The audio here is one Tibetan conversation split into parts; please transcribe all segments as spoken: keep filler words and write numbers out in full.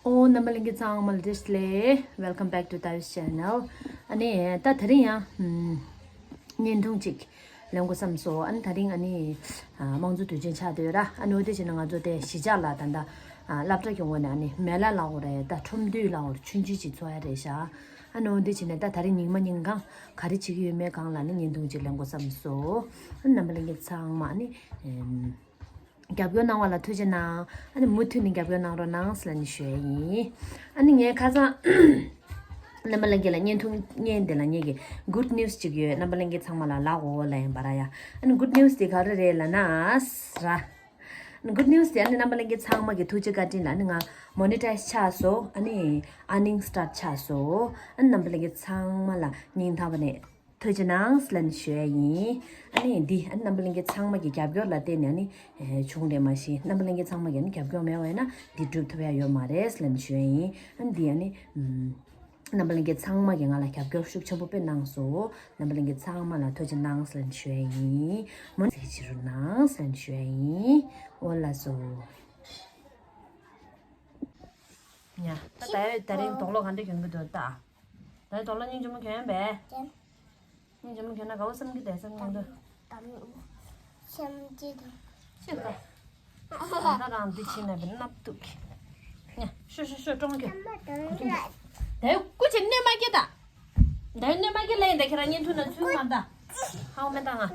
ཨོ། རྣམ་པ་ལྷན་རྒྱས་ཚང་མ་ལ་བཀྲ་ཤིས་བདེ་ལེགས། Welcome back to Tavis channel. ཨ་ནི་ད་དེ་རིང་ཡང་ཨམ་བརྙན་ཐུང་ཅིག་ལེན་དགོས་བསམ་སོང་། ཨ་ནི་དེ་རིང་ཨ་ནི་ཨ་དམངས་གཙོ་དུས་ཆེན་ཆགས་བསྡད་ཡོད་ར། ཨ་ནི་འོ་དེ་བྱས་ན་ང་ཚོ་དེ་གཞིས་ཆགས་ལ་ད་ལྟ་ཨ་སློབ་གྲྭ་གི་ངོས་ནས་ཨ་ནི་མེ་ལ་ལབ་དགོས་རེད། ད་ཁྲོམ་འདུས་ལབ་དགོས་རེད། ཆུང་ཆུང་ཅིག་ཚོགས་ཡ་རེད་ཤག་ཨ་ནི་འོ་དེ་བྱས་ན་ད་དེ་རིང་ཉི་མ་ཉིན་གང་ག་རེ་བྱེད་ཀྱི་ཡོད་མེད་སྒང་ལ་ཨ་ནི་བརྙན་ཐུང་ཅིག་ལེན་དགོས་བསམ་སོང་། ཨ་ནི་རྣམ་པ་ལྷན་རྒྱས་ཚང་མ་ཨ་ནི་ཨམ། རྒྱབ་སྐྱོར་གནང་བ་ལ་ཐུགས་རྗེ་གནང་། ཨ་ནི་མུ་མཐུད་ནས་རྒྱབ་སྐྱོར་གནང་རོགས་གནང་ཟེར་ནས་ཞུ་ཡ་ཡིན། ཨ་ནི་ངས་ཁ་སང་རྣམ་པ་ལྷན་རྒྱས་ལ་བརྙན་ཐུང་བརྙན་དེ་ལ་ངེད་ཀྱི་good news ཅིག་ཡོད། རྣམ་པ་ལྷན་རྒྱས་ཚང་མ་ལ་ལབ་དགོས་ལབ་ཡིན་པ་ར་ཡ། ཨ་ནི་good news དེ་ག་རེ་རེད་ལབ་ན་ཟེར་ར། Good news དེ་ཨ་ནི་རྣམ་པ་ལྷན་རྒྱས་ཚང་མ་གི་ཐུགས་རྗེ་བཀའ་དྲིན་ལ་ཨ་ནི་ང་monetize ཆགས་སོང་། ཨ་ནི་earning start ཆགས་སོང་། ཨ་ནི་རྣམ་པ་ལྷན་རྒྱས་ཚང་མ་ལ་སྙིང་ཐག་པ་ནས་ཐུགས་རྗེ་གནང་ཟེར་ལབ་ནས་ཞུ་ཡ་ཡིན། ཨ་ནི་འདི་ཨ་ནི་རྣམ་པ་ལྷན་རྒྱས་ཚང་མ་གི་རྒྱབ་སྐྱོར་ལ་བརྟེན་ནས་ཨ་ནི་ཨེ་བྱུང་རེད། མ་གཞི་རྣམ་པ་ལྷན་རྒྱས་ཚང་མ་གི་ཨ་ནི་རྒྱབ་སྐྱོར་མེད་པ་ཡིན་ན་འདི་འགྲུབ་ཐུབ་ཡ་ཡོད་མ་རེད་ཟེར་ལབ་ནས་ཞུ་ཡ་ཡིན། ཨ་ནི་འདི་ཨ་ནི་ཨམ་རྣམ་པ་ལྷན་རྒྱས་ཚང་མ་གིས་ང་ལ་རྒྱབ་སྐྱོར་ཤུགས་ཆེན་པོ་དཔེ་གནང་སོང་། རྣམ་པ་ལྷན་རྒྱས་ཚང་མ་ལ་ཐུགས་རྗེ་གནང་ཟེར་ལབ་ནས་ཞུ་ཡ་ཡིན། མོ་ནི་གཟིགས་བྱེད་རོགས་གནང་ཟེར་ལབ་ནས་ཞུ་ཡ་ཡིན། འོ་ལགས་སོ། ཡ། ད་ད་ཡོད་ད་རིང་དོགས་ལོ་ག་འདྲ་གྱོན་གི་འདུག་ད། ད་ཡོད་དོགས་ལོ་སྙིང་རྗེ་མོ་གྱོན་ཡ་པས། སྙིང་རྗེ་མོ་གྱོན་ན་དགའ་བོ་བསམ་གི་བསྡད་བསམ་གྱི་འདུག་དམ་སེམས་ཀྱི་དང་། ཤི་ད། ད་རང་འདི་ཕྱིན་ན་བས་ནབ་ཐུག་གི། ཡ། ཤོ་ཤོ་ཤོ་ཀྲོང་གྱོན། ད་ཡོད་སྐུ་ཆེ་གནོད་མ་སྐྱེལ་ད། ད་ཡོད་གནོད་མ་སྐྱེལ་ལ་ཡིན་ད། ཁྱེད་རང་བརྙན་ཐུང་ན་ཚུལ་མ་ད། ཧའོ་མེ་ད་ང་།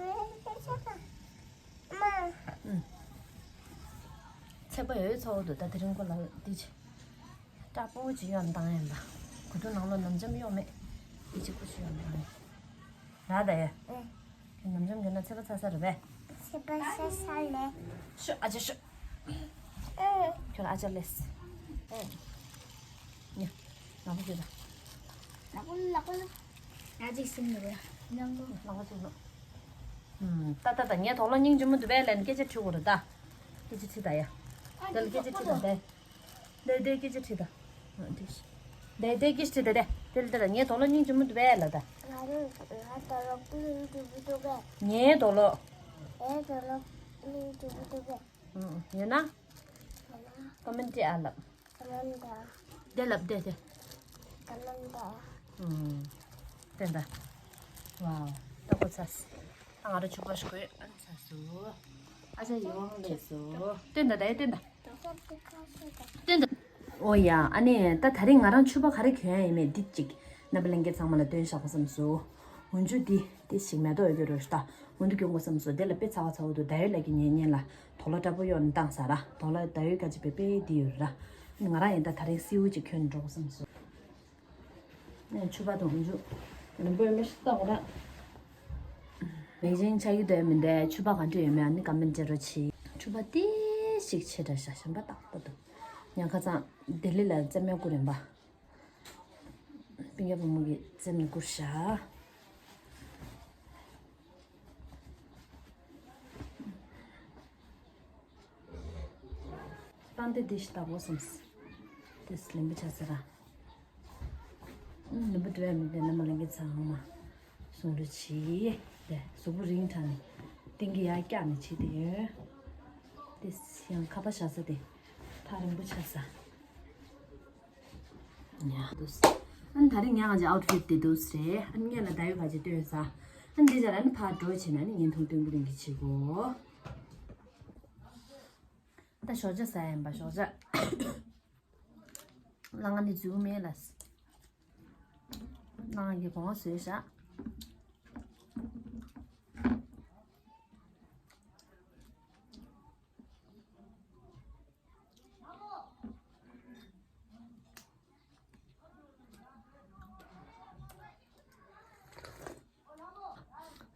ཚད་པ་ཡོད་ཚོགས་འདུག་ད་དེ་རིང་ཁོ་ལ་འདི་ཆེ། སྐྲ་སྤུ་གུ་ཅིག་གཡོག་བཏང་ཡིན་ད། གོས་ཐུང་ནང་ལོགས་ནམ་འཇམ་གཡོག་མེད། འདི་ཅིག་ཁུ་ཅིག་གཡོག་བཏང་ཡིན། ར་ད་ཡ། ཨེ། ཁྱོད་ནམ་འཇམ་གྱོན་ན་ཚད་པ་ཚ་ས་རེད་པས། ཚད་པ་ཚ་ས་ལས། ཤོ་ཨ་ཅེ་ཤོ། ཨེ། ཁྱོད་ཨ་ཅེ་ལེས། ཨེ། ཉ། ལག་པ་ཅིག་ད། ལག་པ་ལག་པ་ལ། ཨ་ཅེ་སིམ་ནི་རེད། ཉང་གོ། ལག་པ་ཅིག་ལ། ཨུམ། ད་ད་ད་ངའི་དོགས་ལ་སྙིང་རྗེ་མོ་འདུག་པས་ལན་སྐད་ཆ་དྲི་དགོས་རེད་ད། སྐད་ཆ་དྲི་ད་ཡ། ཨ་དེ་ལ་སྐད་ཆ་དྲི་ད་དེ། དེ་དེ་སྐད་ཆ་དྲི་ད། ཨ་དེ། དེ་དེ་སྐད་ཆ་དྲི་ད་དེ། དེ་ལ་དེ་ལ་ངའི་དོགས་ལ་སྙིང་རྗེ་མོ་འདུག་པས་ལ་ད། ང་རང་ང་དོགས་ལ་སྙིང་རྗེ་མོ་འདུག་པས། ངའི་དོགས་ལ། ངའི་དོགས་ལ་སྙིང་རྗེ་མོ་འདུག་པས། ཨུམ། ཡོད་ན། ཡོད་ན། ཀོ་མེན་ཊི་ཨ་ལབ། དེ་ལབ་དེ་དེ། ཨུམ། དེ་འདྲ། ཝའོ། ད་གོ་ཚ་སི། ད་ང་རང་ཕྱུ་པ་ཞིག་གོས་ཨ་ཚ་སུ། ཨ་ཅག་ཡོང་ལེ་སུ། དེ་འདྲ་ད་ཡ་དེ་འདྲ། དེ་འདྲ། ཨོ་ཡ། ཨ་ནི་ད་ད་རིང་ང་རང་ཕྱུ་པ་ག་རེ་གྱོན་ཡ་ཡིན་མེད་འདི་གཅིག་རྣམ་པ་ལྷན་རྒྱས་ཚང་མ་ལ་སྟོན་བཞག་པ་བསམ་སོང་། འོན་ཆུ་འདི་དེ་ཞིག་མེ་ཏོག་ཡོད་རྒྱུ་རོ་ཤི་ད། འོན་ཏུ་གྱོན་དགོས་བསམ་སོང་། དེ་ལ་དཔེ་ཚ་བ་ཚ་བོ་འདུག་ད་ཡོད་ལ་གི་ཉེ་ཉེ་ལ། དོ་ལོ་འདྲ་པོ་གཡོག་ནས་བཏང་ས་ར། དོ་ལོ་ད་ཡོད་ཀ་ཅི་པེ་པེ་འདི་ཡོད་ར། ང་རང་ཡིན་ད་ད་རིང་སེའུ་ཅིག་གྱོན་འགྲོ་དགོས་བསམ་སོང་། ནས་ཕྱུ་པ་དང་འཇུ། ལམ་བུ་མི་ཤི་ཏོག་ར། མེ་ཅིང་ཆ་གི་དོན་མི་འདའ་ཕྱུ་པ་ག་འདྲ་ཡོད་མེད་ཨ་ནི་ཀ་མེན་ཊི་རོ་ཆི། ཕྱུ་པ་ཏི་ཞིག་ཆེ་དྲ་ཤ་ཞམ་པ་ཏག་ཏག་འདུག་ཉ་ཁ་ཚང་ལྡི་ལི་ལ་རྩེ་མོ་བསྐུར་ཡིན་པ། སྤུན་ཀྱག་བུ་མོ་གི་རྩེ་མོ་བསྐུར་ཤག་སྤང་སྟེ་འདི་ཞིག་བཏགས་པོ་བསམས། དེ་ལེན་པོ་ཆ་ཟེར་ར། ལེན་པོ་འདྲ་མི་འདྲ་རྣམ་པ་ལྷན་རྒྱས་ཚང་མ་གསུང་རོགས་གྱིས། དེ་གཟུགས་པོ་རིང་དྲགས་ནས་ཏིང་གི་ཡར་བཀྱག་ནས་བྱེད་དེ་ཡོད། དེ་ཡང་ཁ་པར་བཞག་ས་དེ་ཐག་རིང་པོ་ཆགས་ས། ཡ་འདུག་ཨ་ནི་ད་རིང་ངས་ང་ཚོའི་ཨའུ་ཊི་ཕིཊ་དེ་འདུག་རེད། ཨ་ནི་ངས་ལ་ཟླ་འོད་ག་ཅིག་སྟོན་ས། ཨ་ནི་འདི་ལྗར་ཨ་ནི་ཕར་འགྲོ་བྱས་ན་ཨ་ནི་བརྙན་ཐུང་སྟོན་གི་རིང་གི་བྱེད་དགོས། ད་ཞོགས་ཇ་ཟ་ཡིན་པ་ཞོགས་ཇ། གླང་ནི་འཛུལ་མེད་ལ། གླང་གི་གོང་བཟོས་བཞག་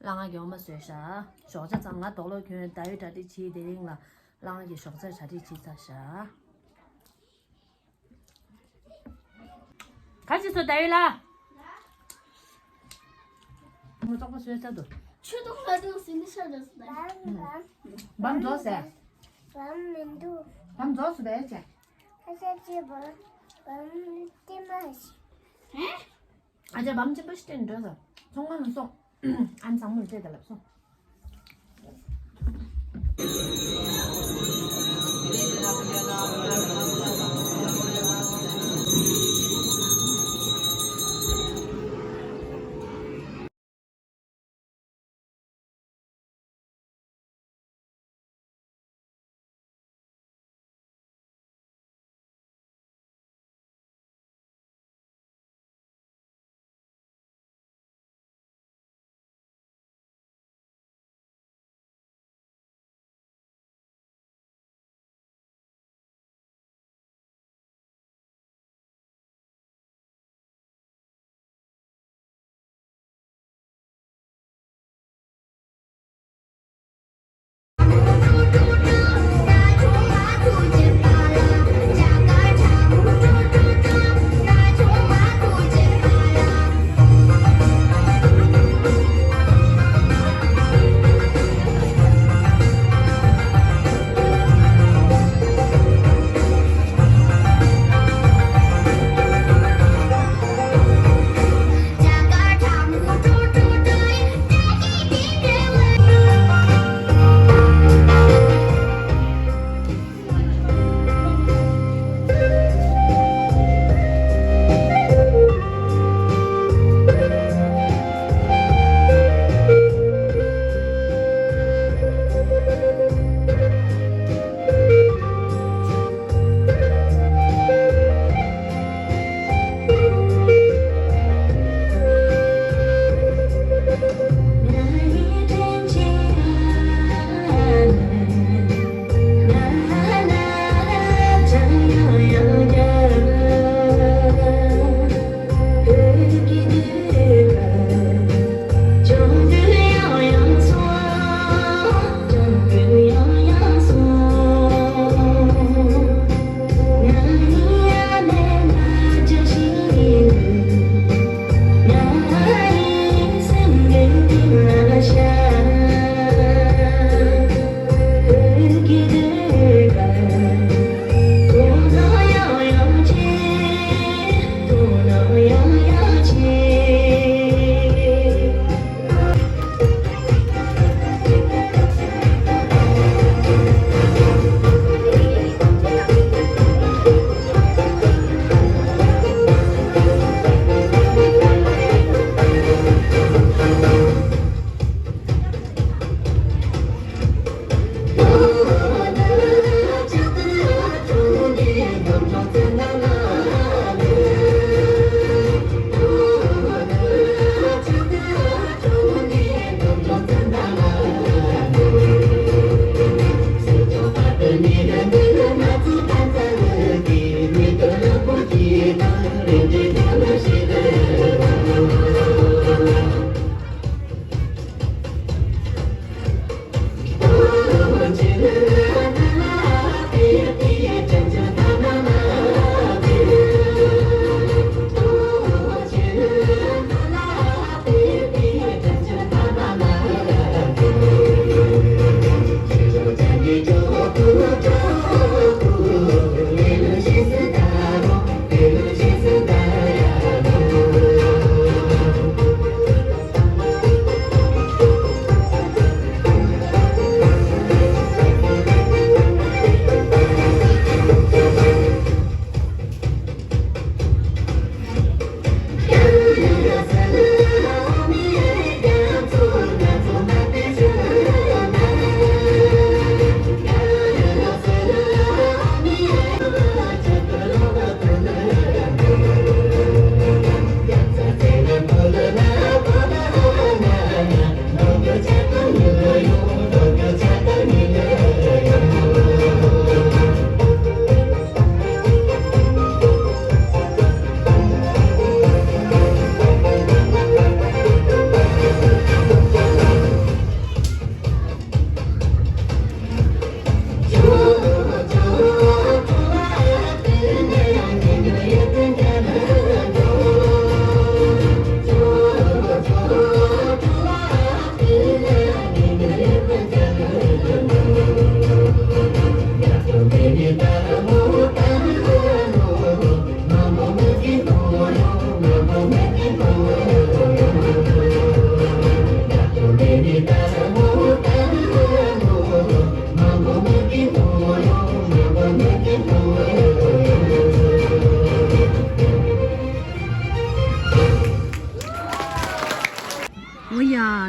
གླང་གི་འོ་མ་བཟོས་ཤག་ཞོགས་ཇ་ཚང་ང་དོག་ལོ་གྱོན་ཟླ་འོད་གྲ་སྒྲིག་བྱེད་དེ་རིང་ལ་གླང་གི་ཞོགས་ཇ་གྲ་སྒྲིག་བྱེད་ཚར་ཤག་ག་ཅི་སོ་ཟླ་འོད་ལ། མོ་ཙོག་པ་བཟོས་ཚར་འདུག་ཆུ་དུང་ལ་དུང་ཟིན་ཏེ་ཤ་ར་སོ་ད། བམ་རྫོགས་ཟེར། བམ་མི་འདུག་བམ་རྫོགས་སོ་བས་ཅེ། ཁ་ཤས་ཀྱིས་བམ་བམ་ལྟེ་མ་ཞིག་ཨ་ཅག་བམ་ཆེན་པོ་ཞིག་སྟེར་འགྲོ་ཟེར། ཚོང་ཁང་ལ་སོང་། ཨ་ནི་བཟང་མོར་སྤྲད་ད་ལབ་སོང་།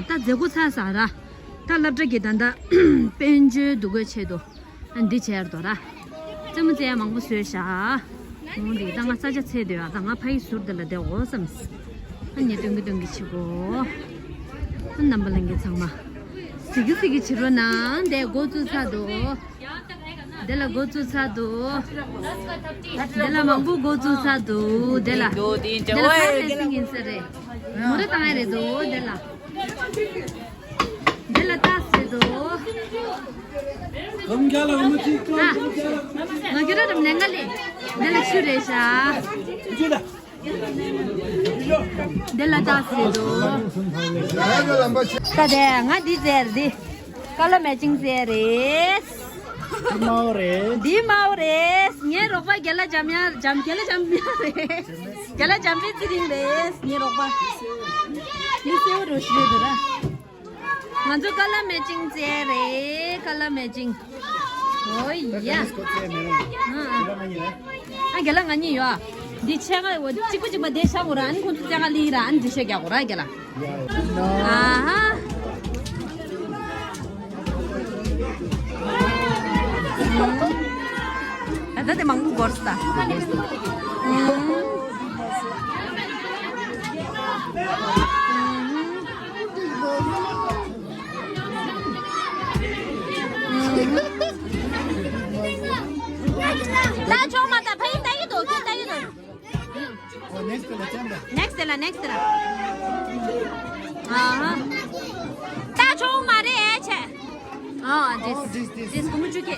ད་མཛད་སྒོ་ཚར་ས་ར། ད་སློབ་གྲྭ་གི་ད་ལྟ་དཔལ་འབྱོར་འདུ་འགོད་ཆེད་དུ་ཨ་འདི་བྱས་འདུག་ར། རྩེད་མོ་རྩེ་ཡ་མང་པོ་བཟོས་ཤག་འོ་འདི་ད་ང་ས་ཆ་ཚད་འདོད་ཨ། ད་ང་ཕ་ཡི་ཟུར་དེ་ལ་བསྡད་འོ་བསམ། ཨ་ནི་སྟོན་གི་སྟོན་གི་བྱེད་གོ། ཨ་རྣམ་པ་ལྷན་རྒྱས་ཚང་མ། གཟིགས་གི་གཟིགས་གི་བྱེད་རོགས་གནང་། འདི་འགོ་བཙུགས་ཚར་འདུག་དེ་ལ་འགོ་བཙུགས་ཚར་འདུག་དེ་ལ་མང་པོ་འགོ་བཙུགས་ཚར་འདུག་དེ་ལ། དེ་ལ་ཁ་ཤས་ཤིག་ཡིན་ས་རེད། མོ་རེ་བཏང་ཡ་རེད་འདུག་དེ་ལ། དེ་ལ་ཏག་ཟེར་འདུག་ཨ། ང་ཁྱོད་རང་ནང་ལས་དེ་ལ་ཆུ་རེད་ཤག་དེ་ལ་ཏག་ཟེར་འདུག་ད་དེ་ང་འདི་ཟེར་འདི། ཀ་ལ་མེ་ཅིང་ཟེར་རེད། འདི་མའོ་རེད། འདི་མའོ་རེད། ངའི་རོགས་པ་རྒན་ལགས་འཇམ་དབྱངས། འཇམ། རྒན་ལགས་འཇམ་དབྱངས་རེད། རྒན་ལགས་འཇམ་དཔལ་ཚེ་རིང་རེད། ངའི་རོགས་པ། འདི་སེའུ་རོ་ཞིག་རེད་འདུག་ར། ང་ཚོ་ཀ་ལ་མེ་ཅིང་ཟེར་རེད། ཀ་ལ་མེ་ཅིང་། ཨོ་ཡ། ཨ་རྒན་ལགས་ང་གཉིས་ཡོད་ཨ། འདི་ཆེ་ང་འོ་གཅིག་པ་གཅིག་པ་དེ་ཤ་གོ་ར། ཨ་ནི་ཁོང་ཚོ་ཚེ་ག་ལི་ར། ཨ་ནི་འདི་ཤ་རྒྱག་གོ་ར་རྒན་ལགས། ཨ་ཧ། ད་ལྟ་དེ་མང་པོ་འགོར་སོང་ད། ད་ཆོག་མ་ད་ཕ་ཡིན་ད་ཡིན་དོ་ཁྱོད་ད་ཡིན་དོ། ཨོ། next ལ་ཅན་ད། next ལ་next ལ། ཨ་ཧ། ད་ཆོག་མ་རེད་ཨེ་ཆེ། ཨོ་this this this ཀུ་མུ་ཅུ་ཁེ།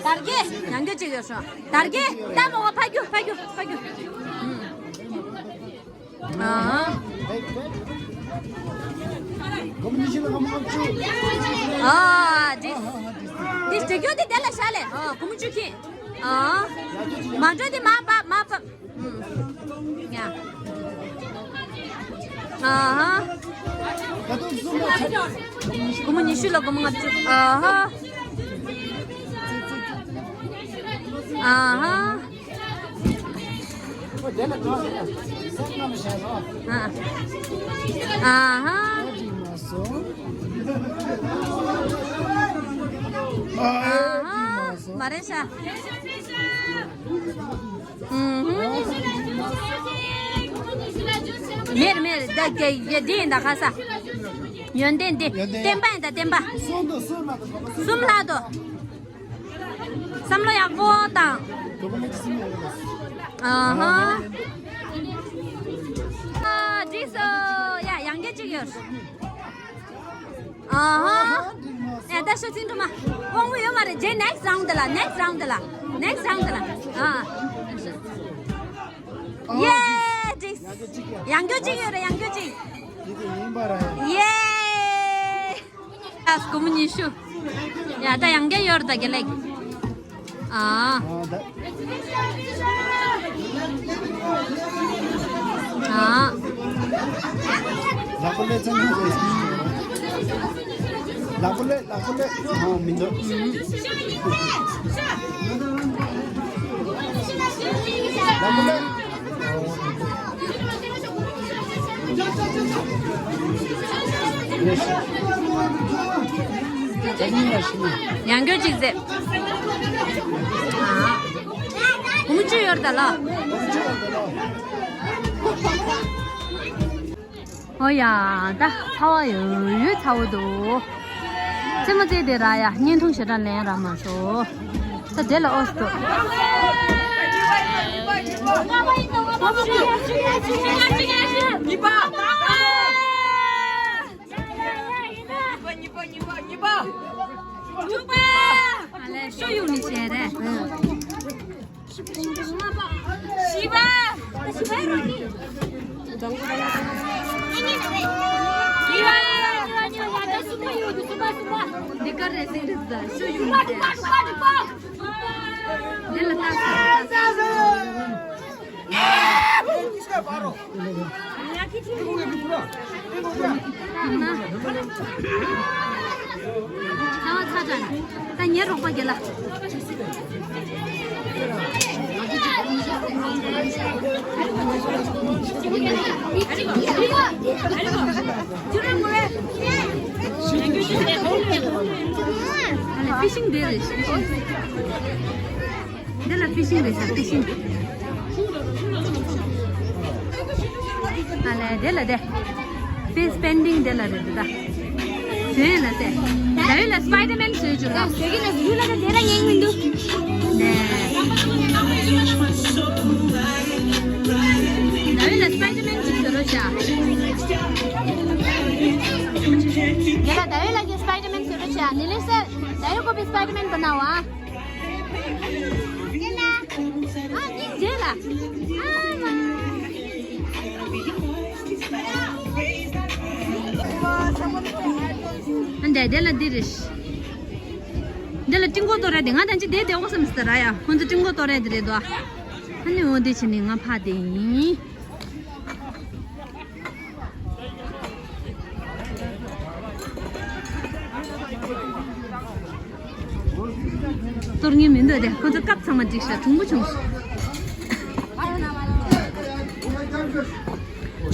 དར་གེ་ཡང་གེ་ཅིག་ཡོད་ཤོ། དར་གེ་ད་མོ་ཕ་རྒྱུ་ཕ་རྒྱུ་ཕ་རྒྱུ། ཨ་ཧ། ཨོ་this this དེ་རྒྱུ་དེ་དེ་ལ་ཤ་ལེ། ཨོ་ཀུ་མུ་ཅུ་ཁེ། ཨ། མ་འགྲོ་དེ་མ་པ་མ་པ། ཡ། ཨ་ཧ། སྒོར་མོ་ཉི་ཤུ་ལ་སྒོར་མོ་ལྔ་བཅུ། ཨ་ཧ། ཨ་ཧ། ཨ་ཧ། ཨ་ཧ། མ་རེད་ཤག་མེར་མེར་ད་གེ་གེ་འདི་ཡིན་ད་ཁ་ས། ཡོན་ཏན་འདི་ཡོན་ཏན། བསྟན་པ་ཡིན་ད་བསྟན་པ། གསུམ་ལྷག་འདུག་བསམ་བློ་ཡག་པོ་བཏང་། ཨ་ཧ། ཨ་འགྲིག་སོང་། ཡ་ཡང་བསྐྱར་གཅིག་ཡོད། ཨ་ཧ། ཨེ་ད་ཤོ་ཚིག་འགྲོ་མ། དབང་པོ་ཡོད་མ་རེད། རྗེས་next round ལ། next round ལ། next round ལ། ཨ། ཡེ། འགྲིག་ཡང་བསྐྱར་གཅིག་ཡོད་རེད། ཡང་བསྐྱར་གཅིག་ཡེ། ཨ་སྒོར་མོ་ཉི་ཤུ། ཡ་ད་ཡང་བསྐྱར་ཡོད་རེད་ད་དགེ་ལེགས། ཨ། ཨ། ལག་པ་ལས་ཚང་གི་རེད། ལག་པ་ལས། ལག་པ་ལས། ཨོ་མི་འདུག་ལག་པ་ལས། ཡང་བསྐྱར་གཅིག་ཟེར། ཨ། སྒོར་མོ་བཅུ་ཡོད་རེད་ད་ལགས། ཨོ་ཡ། ད་ཚ་བ་ཡོད་ཡོད་ཚ་བོ་འདུག་རྩེད་མོ་རྩེ་དེ་ར་ཡ་བརྙན་ཐུང་ཞེ་དྲག་ལེན་རག་མ་སོང་། ད་དེ་ལ་ཨོ་སི་འདུག་གཉིས་པ། གཉིས་པ། གཉིས་པ། གཉིས་པ། གཉིས་པ། ཨ་ལས་ཤོ་ཡོང་ནི་བྱས་རེད། བཞི་པ། བཞི་པ། བཞི་པ། འདི་ག་རེད་ཟེར་རེད་ཟ། ཤོ་ཡོང་ནི་རེད། འདི་ལ་ལྟ་ས། ཚ་བ་ཚ་དྲགས། ད་ཉེ་རོགས་པ་རྒན་ལགས། ཕི་ཤིང་འདི་རེད། ཕི་ཤིང་། འདི་ལ་ཕི་ཤིང་རེད་ཤག་ཕི་ཤིང་། ཨ་ལས་འདི་ལ་དེ། ཕེ་སི་པེན་ཊིང་འདི་ལ་རེད་འདུག་ད། དེ་ལ་དེ། ད་ཡོད་ལ་སི་པའི་ཌར་མེན་བཟོས་བཅུག་ད། ཟེར་གི་ན་ཡུལ་ལ་ད་དེ་ར་ཉན་མི་འདུག་ནས། ད་ཡོད་ལ་སི་པའི་ཌར་མེན་ཅིག་བཟོ་རོགས་བྱ། དེ་ལ་ད་ཡོད་ལ་གི་སི་པའི་ཌར་མེན་བཟོ་རོགས་བྱ། ནི་ལི་སར། ད་ཡོད་ཀོ་པི་སི་པའི་ཌར་མེན་པ་ན་བ། ཨ་ནི་རྗེས་ལ། ཨ་མ། ཨ་འདྲ་དེ་ལ་འདི་རེད། འདི་ལ་ཏིང་ཀོ་ཏོ་ར་དེ་ང་ད་ཅི་དེ་དེ་འོག་སམ་སི་ར་ཡ། ཁོང་ཚོ་ཏིང་ཀོ་ཏོ་ར་དེ་རེད་དོ། ཨ་ནི་འོ་དེ་ཕྱིན་ནས་ང་ཕ་དེ་ཡིན། གཏོར་ངེས་མི་འདུག་དེ་ཁོ་ཚོ་སྐབས་ཚང་མ་འགྲིག་ཤག་གྲུང་པོ་བྱུང་།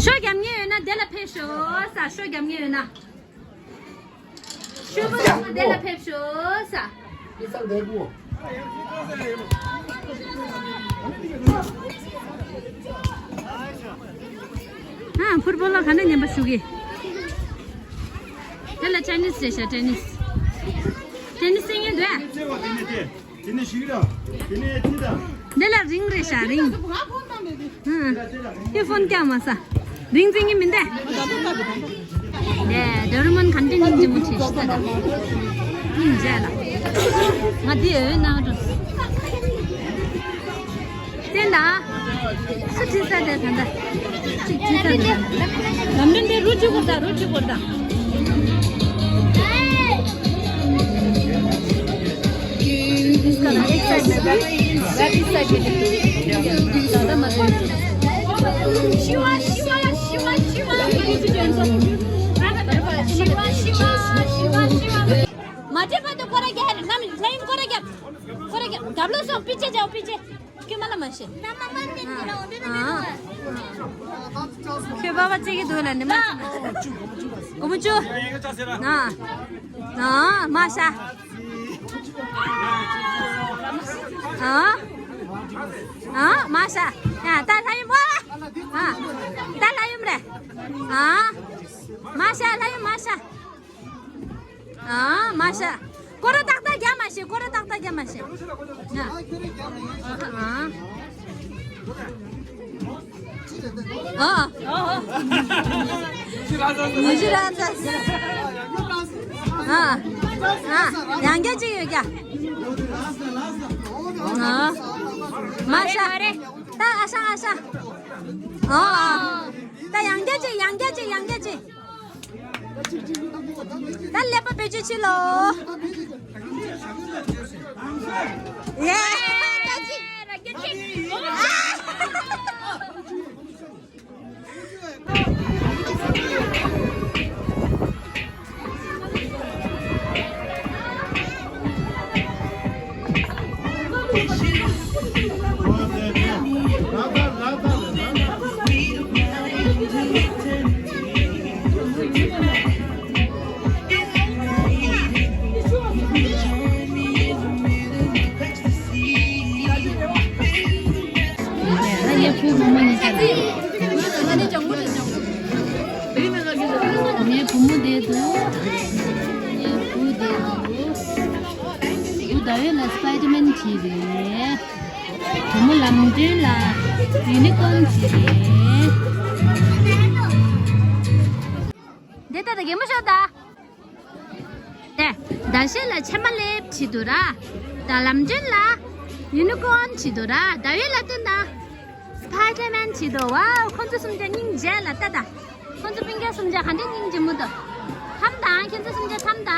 ཤོ་རྒྱབ་ངེས་ཡོད་ན་དེ་ལ་ཕེབས་ཤོག་ས། ཤོ་རྒྱབ་ངེས་ཡོད་ན། ཤོ་པོ་ཚང་མ་དེ་ལ་ཕེབས་ཤོག་ས། ཨ་ཕུར་བུ་ལ་ག་འདྲ་ཉན་པ་ཞུ་གི། དེ་ལ་ཊེ་ནིས་རེད་ཤག་ཊེ་ནིས། ཊེ་ནིས་རྩེ་ཉན་འདུག་ཨ། དེ་ནས་ཞིག་ར། དེ་ནས་ཐི་དང་། འདི་ལ་རིང་རེད་ཤག་རིང་། ཨ། དེ་ཕོན་རྒྱག་མ་ས། རིང་རྩེ་ཉན་མི་འདུག་ལས་ཌོ་རེ་མོན་ག་འདྲ་སྙིང་རྗེ་མོ་བྱེད་ཤི་ད་ད། སྙིང་རྗེ་ལ། ང་འདི་འོས་གནང་རོགས། བསྟན་དང་། སུ་ཁྲིད་ས་དེ་ད་ད། ཅིག་ཁྲིད་ས་དེ་ད་ད། ལམ་རིམ་དེ་རུ་ཅིག་གོ་ད་རུ་ཅིག་གོ་ད། This color, excitement, right? That excitement. ད་ད་མ་ཐོན། ཤི་བ་ཤི་བ་ཤི་བ་ཤི་བ། ཤི་བ་ཤི་བ་ཤི་བ་ཤི་བ། མ་བྲེལ་བ་དུ་སྐོར་ར་རྒྱག་ཧེ་ནམ་ལྷ་ཡུམ་སྐོར་ར་རྒྱབ། སྐོར་ར་རྒྱབ། རྒྱབ་ལོགས་སོང་པི་ཅེ་བྱའོ་པི་ཅེ། ཁྱོད་མ་ལ་མ་ཤེས། ཨ། ཁྱོད་པ་པ་ཅིག་གི་འདུག་ལ་ནི་མ་ཤེས་ན། དགུ་མོ་བཅུ། ཨ། ཨ། མ་ཤ། ཨ། ཨ། མ་ཤ། ཡ་ད་ལྷ་ཡུམ་བ། ཨ། ད་ལྷ་ཡུམ་རེད། ཨ། མ་ཤ་ལྷ་ཡུམ་མ་ཤ། ཨ། མ་ཤ། སྐོར་ར་ཏག་ཏག་རྒྱག་མ་ཤེས། སྐོར་ར་ཏག་ཏག་རྒྱག་མ་ཤེས། ཨ། ཨ། ཨ། ཉི་ཤུ་རང་ཚ། ཨ། ཨ། ཡང་བསྐྱར་གཅིག་ཡོད་ཀྱ། ཨ། མ་ཤ། ད་ཨ་ཤ་ཨ་ཤ། ཨ། ད་ཡང་བསྐྱར་གཅིག་ཡང་བསྐྱར་གཅིག་ཡང་བསྐྱར་གཅིག་ད་ཀླད་པ་བེད་སྤྱོད་བྱེད་ལོ། ཡེ། ངའི་བུ་མོ་བསྡད་འདུག་ངའི་བུ་བསྡད་འདུག་བུ་ཟླ་འོད་ལ་སི་པའི་ཌར་མེན་བྲིས་རེད། བུ་མོ་ལམ་སྒྲོན་ལ་ཡུ་ནི་ཀོན་བྲིས་རེད། འདི་ལྟ་ད་གད་མོ་ཤོར་ད། དེ། ཟླ་ཤེལ་ལ་ཕྱེ་མ་ལེབ་བྲིས་འདུག་ར། ད་ལམ་སྒྲོན་ལ་ཡུ་ནི་ཀོན་བྲིས་འདུག་ར། ཟླ་འོད་ལ་སྟོན་ད། སི་པའི་ཌར་མེན་བྲིས་འདུག་ཝའོ། ཁོང་ཚོ་གསུམ་ཆ་སྙིང་རྗེ་ལ་ལྟ་ད། ཁོང་ཚོ་སྤུན་ཀྱག་གསུམ་ཆ་ག་འདྲ་སྙིང་རྗེ་མོ་འདུག་འཐམ་ད། ཁྱེད་ཚོ་གསུམ་ཆ་འཐམ་ད།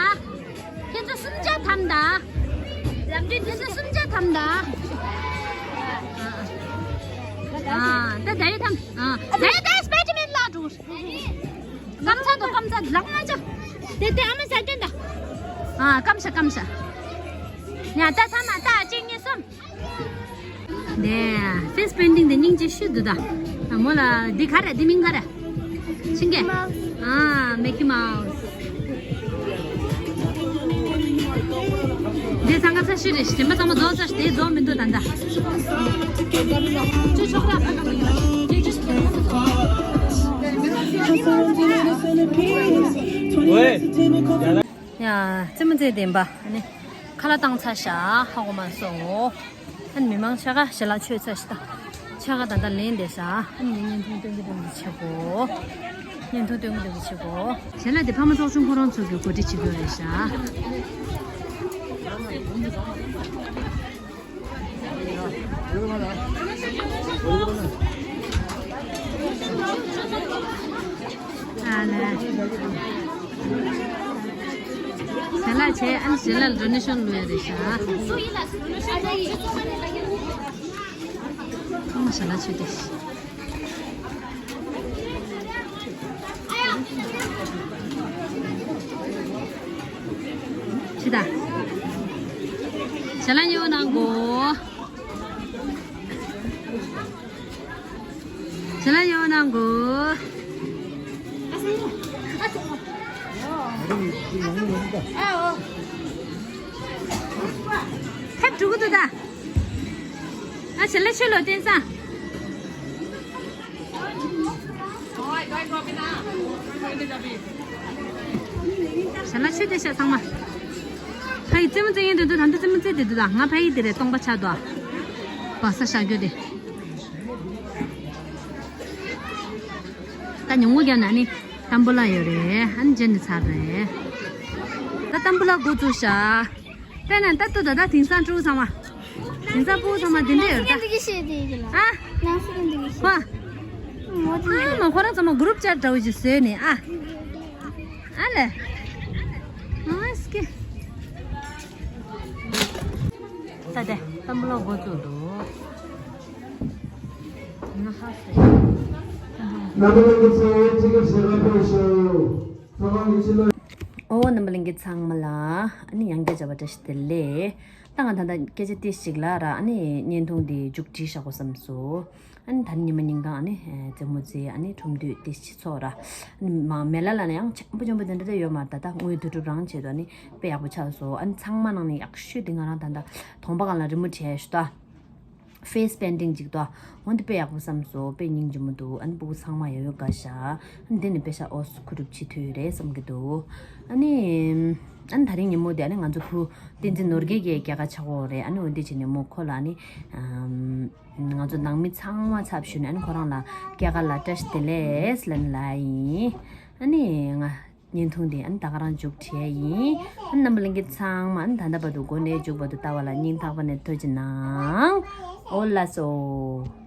ཁྱེད་ཚོ་གསུམ་ཆ་འཐམ་ད། ལམ་སྒྲོན་ཁྱེད་ཚོ་གསུམ་ཆ་འཐམ་ད། ཨ། ད་ཟླ་འོད་འཐམ། ཨ། ཟླ་འོད་ད་སི་པའི་ཌར་མེན་ལ་འགྲོ། སྐམ་ཚ་དང་སྐམ་ཚ་ལག་མ་ཆ། དེ་དེ་ཨ་མ་ཟ་དེ་འདྲ། ཨ། སྐམ་ཤ་སྐམ་ཤ། ཡ་ད་ཚ་མ་ད་གཅིག་གཉིས་གསུམ། དེ་ཕེ་སི་པེན་ཊིང་དེ་སྙིང་རྗེ་ཤོས་འདུག་ད། ཨ་མོ་ལ་འདི་ག་རེ་འདི་མིང་ག་རེ། ཤིང་གེ། ཨ། མི་ཀི་མའོ་སི། དེ་ཚང་ཀ་ཚ་ཤི་རེད། དེ་མ་ཚང་མ་རྫོགས་ཚར། དེ་རྫོགས་མི་འདུག་ད་ལྟ། ཅོ་ཆོག་ར། ཡ། རྩེད་མོ་རྩེད་བདེན་པ། ཨ་ནི་ཁ་ལག་བཏང་ཚར་ཤག་ཧ་གོ་མ་སོང་། ཨ་ནི་མི་མང་ཆ་ག་ཞལ་ལག་མཆོད་ཚར་ཤག་ཆ་ག་ད་ལྟ་ལེན་བསྡད་ཤག་ཨ་ནི་བརྙན་ཐུང་སྟོན་གི་སྟོན་གི་བྱེད་དགོས། བརྙན་ཐུང་སྟོན་གི་སྟོན་གི་བྱེད་དགོས། ཞལ་ལག་དེ་ཕ་མ་ཚོགས་ཆུང་ཁོ་རང་ཚོ་གི་གོ་སྒྲིག་བྱེད་དགོས་རེད་ཤག་ཨ་ལས། ཞལ་ལག་བྱས། ཨ་ནི་ཞལ་ལག་ཌོ་ནེ་ཤོན་བླུགས་ཡ་རེད་ཤག་ཨ་ནི་ཞལ་ལག་མཆོད་དེ། ཅི་ད། ཞལ་ལག་ཉོ་གནང་གོ། ཞལ་ལག་ཉོ་གནང་གོ། ཐབས་འགྲུ་གུ་དུ་ད། ཨ་ཞལ་ལག་མཆོད་ལོ་བསྟན་ས། ཞལ་ལག་མཆོད་བསྡད་ཤག་ཚང་མ། ཕ་ཡི་རྩེད་མོ་རྩེད་མཁན་དེ་ཚོ་ད་ལྟ་རྩེད་མོ་རྩེ་བསྡད་འདུག་ད་ང་ཕ་ཡི་དེ་རེད། སྟོང་པ་ཆགས་འདུག་བ་ས་བཞག་རྒྱུ་དེ། ད་ཉུང་ངུ་རྒྱབ་ན་ནི་ཏམ་བུ་ལ་ཡོད་རེད། ཨ་ནི་རྗེས་ནས་ཚར་རེད། ད་ཏམ་བུ་ལ་འགོ་བཙུགས་ཤག་དཔེར་ན་ད་ལྟ་ད་ལྟ་དེང་སང་ཕྲུ་གུ་ཚང་མ། དེང་སང་ཕྲུ་གུ་ཚང་མ་འདི་འདྲ་ཡོད་ད། ནང་སྲིད་འདི་གི་བཤད་དེ་ཡིན་ལ། ཨ། ནང་སྲིད་འདི་གི་བཤད། ཧ། མོ་དེ། ཨ་མ་ཁོ་རང་ཚང་མ་གུ་རུབ་ཅར་འདྲ་བོ་ཞིག་བཟོས་ནས་ཨ། ཨ་ལས། ཨ་སྐྱེ། ད་དེ་ཏམ་བུ་ལ་འགོ་བཙུགས་འདུག་ང་ཧ་སེ། རྣམ་པ་ལྷན་རྒྱས་ཚོས་ཅི་དགར་ཞལ་ལག་ཕུལ་ཤོག་ཚོགས་ཁང་གི་ཕྱི་ལོགས། ཨོ་རྣམ་པ་ལྷན་རྒྱས་ཚང་མ་ལ་ཨ་ནི་ཡང་བསྐྱར་བྱ་བ་བཀྲ་ཤིས་བདེ་ལེགས། ད་ང་ད་ལྟ་སྐད་ཆ་ཏོག་ཙམ་ཞིག་ལ་ར་ཨ་ནི་བརྙན་ཐུང་འདི་མཇུག་སྒྲིལ་བཞག་གོ་བསམ་སོང་། ཨ་ནི་ད་ནི་ཉི་མ་ཉིན་གང་ཨ་ནི་རྩེད་མོ་རྩེ། ཨ་ནི་ཁྲོམ་དུས་ཏོག་ཙམ་ཚོགས་ར། ཨ་ནི་མ་མེ་ལ་ལ་ན་ཡང་ཆེན་པོ་ཆེན་པོ་དེ་འདྲ་དེ་ཡོད་མ་རེད། ད་ལྟ་དངུལ་བསྡུ་སྒྲུབ་རང་བྱེད་དུ་ཨ་ནི་དཔེ་ཡག་པོ་ཆགས་སོང་། ཨ་ནི་ཚང་མ་ནང་ནས་ཡག་ཤོས་དེ་ང་རང་ད་ལྟ་གདོང་པ་སྒང་ལ་རི་མོ་བྲིས་ཡ་ཞུ་ད། ཕེ་སི་པེན་ཊིང་ཅིག་ཏོ། འོ་འདི་དཔེ་ཡག་པོ་བསམ་སོང་། དཔེ་སྙིང་རྗེ་མོ་འདུག་ཨ་ནི་སྤུ་གུ་ཚང་མ་ཡ་ཡོ་དགའ་ཤག་ཨ་ནི་འདི་ནི་དཔེ་ཤ་ཨོ་སི་ཁུ་རུབ་ཆི་ཐུ་རེད་བསམ་གི་འདུག་ཨ་ནི། ཨ་ནི་ད་རིང་ཉིན་མོ་དེ་ཨ་ནི་ང་ཚོ་བུ་བསྟན་འཛིན་ནོར་རྒྱས་ཀྱི་སྐྱེས་སྐར་ཆགས་ཡོད་རེད། ཨ་ནི་འོ་འདི་བྱས་ནས་མོ་ཁོ་ལ་ཨ་ནི། ཨམ། ང་ཚོ་ནང་མི་ཚང་མ་ཚབ་ཞུས་ནས་ཨ་ནི་ཁོ་རང་ལ་སྐྱེས་སྐར་ལ་བཀྲ་ཤིས་བདེ་ལེགས་ལབ་ནས་ལབ་ཡིན། ཨ་ནི་ང་བརྙན་ཐུང་འདི་ཨ་ནི་ད་ག་རང་མཇུག་བསྒྲིལ་ཡ་ཡིན། ཨ་ནི་རྣམ་པ་ལྷན་རྒྱས་ཚང་མ་ཨ་ནི་ད་ལྟ་བར་དུ་འགོ་ནས་མཇུག་བར་དུ་ལྟ་བ་ལ་སྙིང་ཐག་པ་ནས་ཐུགས་རྗེ་གནང་། ཨོ་ལགས་སོ།